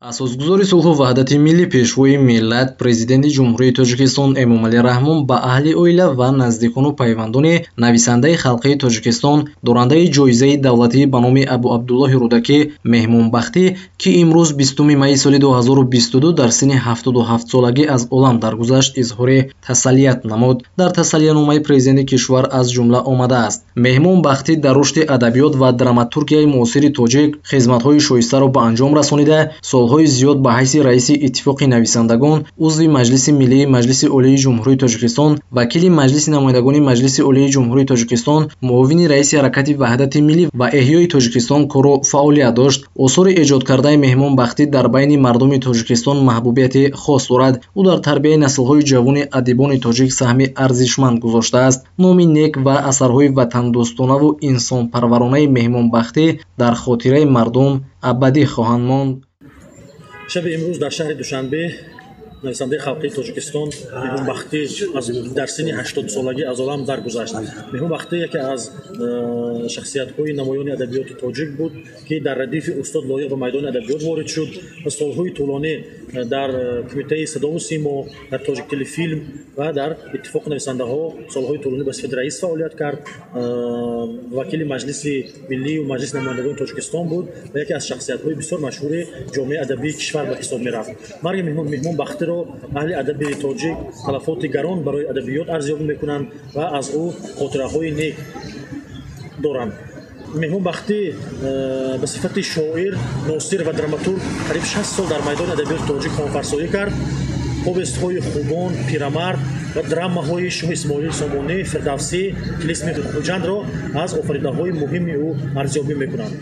Асосгузори сулҳу ваҳдати миллӣ, Пешвои миллат, Президенти Ҷумҳурии Тоҷикистон Эмомалӣ Раҳмон ба аҳли оила ва наздикону пайвандони нависандаи халқии Тоҷикистон, дорандаи ҷоизаи давлатӣ ба номи Абу Абдуллоҳи Рӯдакӣ Меҳмонбахтӣ, ки имрӯз 20 майи соли 2022 дар синни 77-солагӣ аз олам даргузашт, изҳори тасаллият намуд. Дар тасаллияномаи президенти кишвар аз ҷумла омадааст: Меҳмонбахтӣ дар рушди адабиёт ва драматургияи муосири тоҷик хизматҳои шоистаро ба анҷом расонида, солҳои зиёд ба ҳайси раиси Иттифоқи нависандагон, узви Маҷлиси Миллии Маҷлиси Олии Ҷумҳурии Тоҷикистон, вакили Маҷлиси намояндагони Маҷлиси Олии Ҷумҳурии Тоҷикистон, муовини раиси Ҳаракати Ваҳдати Миллӣ ва Эҳёи Тоҷикистон кору фаъолият дошт. Осори эҷодкардаи Меҳмонбахтӣ дар байни мардуми Тоҷикистон маҳбубияти хос дорад. Ӯ дар тарбияи наслҳои ҷавони адибони тоҷик саҳми арзишманд гузоштааст. Номи нек ва асарҳои ватандӯстонаву инсонпарваронаи Меҳмонбахтӣ дар хотираи мардум абадӣ хоҳанд монд. Шаби имрӯз дар шаҳри Душанбе нависандаи халқии Тоҷикистон Меҳмонбахтӣ дар синни 80-солагӣ аз олам даргузашт. Меҳмонбахтӣ яке аз шахсиятҳои намоёни адабиёти тоҷик буд, ки дар радифи устод Лоиқ ба майдони адабиёт ворид шуд ва солҳои тӯлонӣ дар Кумитаи садову симо, дар Тоҷиктелефилм ва дар Иттифоқи нависандаҳо солҳои тӯлонӣ ба сифати раис фаъолият кард. Вакили Маҷлиси Миллию Маҷлиси намояндагони Тоҷикистон буд ва яке аз шахсиятҳои бисёр машҳури ҷомеаи адабии кишвар ба ҳисоб мерафт. Марги Меҳмонбахтиро аҳли адаби тоҷик талафоти гарон барои адабиёт арзёбӣ мекунанд ва аз ӯ хотираҳои нек доранд. Меҳмонбахтӣ ба сифати шоир, носир ва драматург қариб 60 сол дар майдони адабиёти тоҷик хонфарсоӣ кард. Повестҳои Хубон, Пирамард ва драмаҳои Шоҳ Исмоили Сомонӣ, Фирдавсӣ, Тилисми Хуҷандро аз офаридаҳои муҳими ӯ арзёбӣ мекунанд.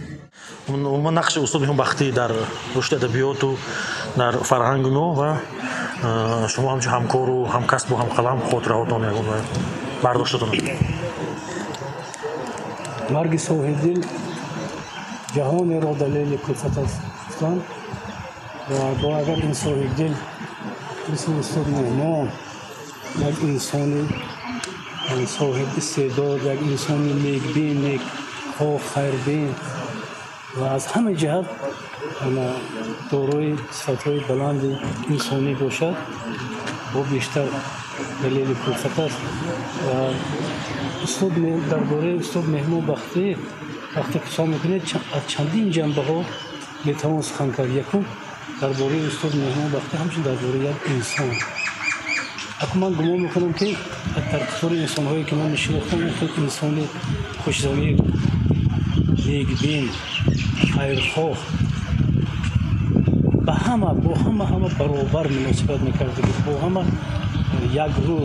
Умуман нақши устод Меҳмонбахтӣ дар рушди адабиёту дар фарҳанги мо ва шумо ҳамчун ҳамкору ҳамкасбу ҳамқалам хотираҳотон ягон бардоштатон. Марги соҳибдил ҷаҳонеро далели кулфат аст гуфтанд ва бо агар ин соҳибдил мисли устод Меҳмон як инсони соҳиб истеъдод, як инсони некбин, некхоҳ, хайрбин ва аз ҳама ҷиҳат дорои сифатҳои баланди инсонӣ бошад, бо бештар далели кулфат аст. Ва устод дар бораи устод Меҳмонбахтӣ вақте ки сухан мекунед, аз чандин ҷанбаҳо метавон сухан кард. Якум, дар бораи устод Меҳмонбахтӣ ҳамчун дар бораи як инсон. Акун ман гумон мекунам, ки дар қатори инсонҳое ки ман мешинохтам, ин хел инсони хушзамир, некбин, хайрхоҳ, ба ҳама бо ҳама баробар муносибат мекардагӣ, бо ҳама як рӯ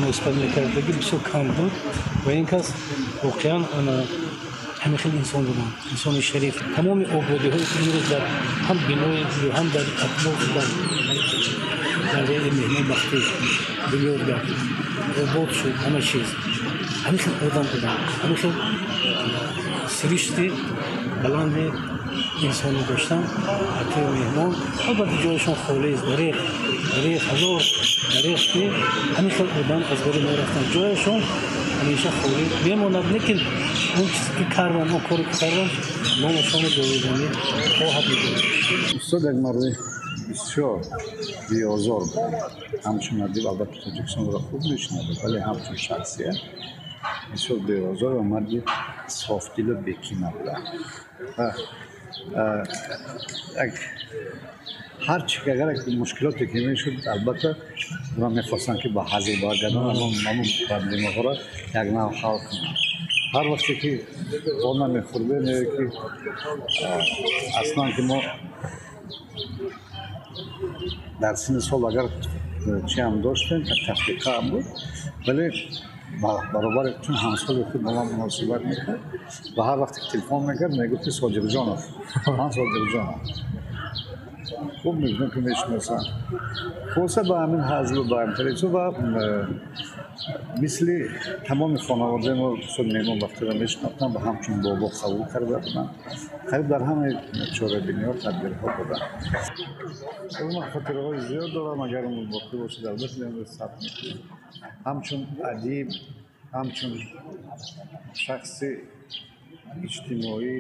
муносибат мекардагӣ бисёр кам буд ва ин кас воқеан ҳамин хел инсон буданд, инсони шариф. Тамоми ободиҳое ки имрӯз дар ҳам бинои ҳам дар атроф дар рои Меҳмонбахтӣ бунёд гардид, обод шуд ҳама чиз, ҳамин хел одам буданд, ҳамин хел сиришти баланди инсонӣ доштанд. Атои Меҳмон албатта ҷояшон холист, дареғ дареғ, ҳазор дареғ, ки ҳамин хел одам аз бари мо рафтанд, ҷояшон ҳамеша холӣ мемонад, лекин он чизе ки карданд, он коре ки карданд, номашонро ҷовидонӣ хоҳад мебурд. Устод як марди бисёр беозор буд. Ҳамчун адиб албатта Тоҷикистонро хуб мешинохт, вале ҳамчун шахсият бисёр беозор ва марди софдилу бекина буданд. Ва як ҳар чи ки агар як мушкилоте ки мешуд, албатта онҳо мехостанд, ки ба ҳазл баргардонанд, ҳамон проблемаҳоро як нав ҳал кунанд. Ҳар вақте ки ғо намехӯрдем ё ки аслан ки мо дар синни сол агар чи ҳам доштем, тафриқа ҳам буд, вале баробари чун ҳамсоли худ бо ман муносибат мекард ва ҳар вақте ки телефон мекард, мегуфт, ки Соҷиқҷонов, ман Соҷиқҷонов хуб мегуфтам, ки мешиносам. Хулоса, ба ҳамин ҳазлу ба ҳамин тариқ ва мисли тамоми хонаводаи мо устод Меҳмонбахтиро мешинохтам ва ҳамчун бобо қабул карда будам. Қариб дар ҳамаи чорабиниҳо, тадбирҳо будам. Ман хотираҳои зиёд дорам, агар боқӣ бошад, албатта имрӯз сабт мекунем. Ҳамчун адиб, ҳамчун шахси иҷтимоӣ,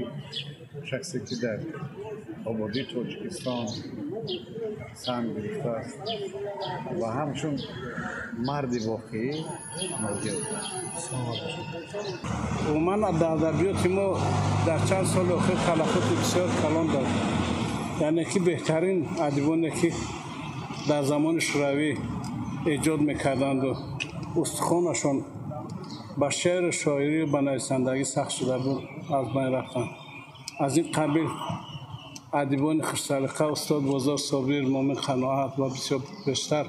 шахсе ки дар ободии Тоҷикистон саҳм гирифтааст ва ҳамчун марди воқеӣ нодир. Умуман дар адабиёти мо дар чанд соли охир талафоти бисёр калон дод. Яъне ки беҳтарин адибоне ки дар замони шӯравӣ эҷод мекарданду устухонашон ба шеъру шоирию ба нависандагӣ сахт шуда буд, аз байн рафтанд. Аз ин қабил адибони хушсалиқа устод Бозор Собир, Момин Қаноат ва бисёр бештар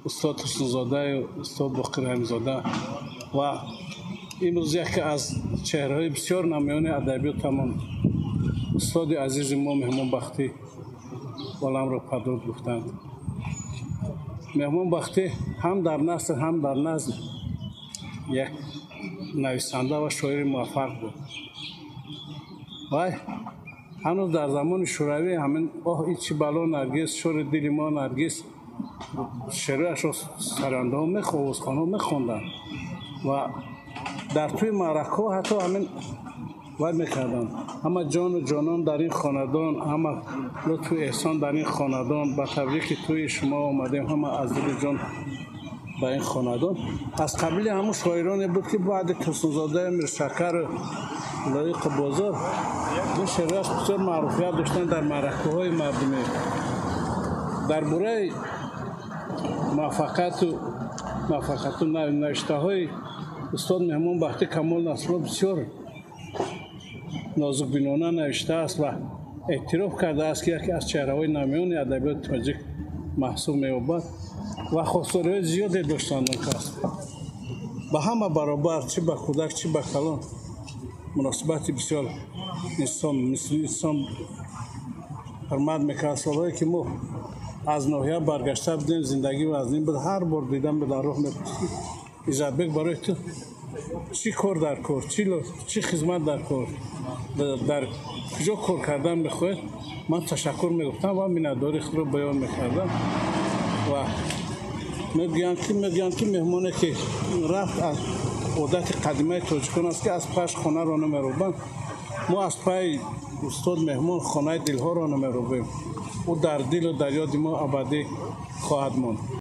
устод Ҳуснузодаю устод Боқир Раҳимзода. Ва имрӯз яке аз чеҳраҳои бисёр намоёни адабиётамон устоди азизи мо Меҳмонбахтӣ оламро падруд гуфтанд. Меҳмонбахтӣ ҳам дар наср, ҳам дар назм як нависанда ва шоири муваффақ буд. Вай ҳанӯз дар замони шӯравӣ ҳамин оҳ ин чӣ бало Наргиз, шӯри дили мо Наргиз шеърашро сарандаҳо овозхонҳо мехонданд ва дар тӯи маъракаҳо ҳатто ҳамин вай мекарданд. Ҳама ҷону ҷонон дар ин хонадон, ҳама лутфу эҳсон дар ин хонадон, ба табрики тӯи шумо омадем, ҳама аз дили ҷон ба ин хонадон. Аз қабили ҳамун шоироне буд ки баъди Турсунзодаи Миршакару Лоиқу Бозор ин шеъраш бисёр маъруфият доштанд дар маъракаҳои мардумӣ. Дар бораи муваффақияту навиштаҳои устод Меҳмонбахтӣ Камол Насрулло бисёр нозукбинона навиштааст ва эътироф кардааст, ки яке аз чеҳраҳои намоёни адабиёти тоҷик маҳсуб меёбад ва хосториҳои зиёде доштанд он кас. Ба ҳама баробар, чӣ ба кӯдак, чӣ ба калон, муносибати бисёр инсон мисли инсон ҳурмат мекард. Солҳое ки мо аз ноҳия баргашта будем, зиндагӣ вазнин буд. Ҳар бор дидам дар роҳ мепурсид: Иззатбек, барои ту чӣ кор дар кор, чӣ хизмат дар кор, дар куҷо кор кардан мехоҳед? Ман ташаккур мегуфтам ва миннатдории худро баён мекардам. Ва мегӯянд ки меҳмоне ки рафт, аз одати қадимаи тоҷикон аст ки аз паш хонаро намерӯбанд. Мо аз пайи устод Меҳмон хонаи дилҳоро намерӯбем. Ӯ дар дилу дар ёди мо абадӣ хоҳад монд.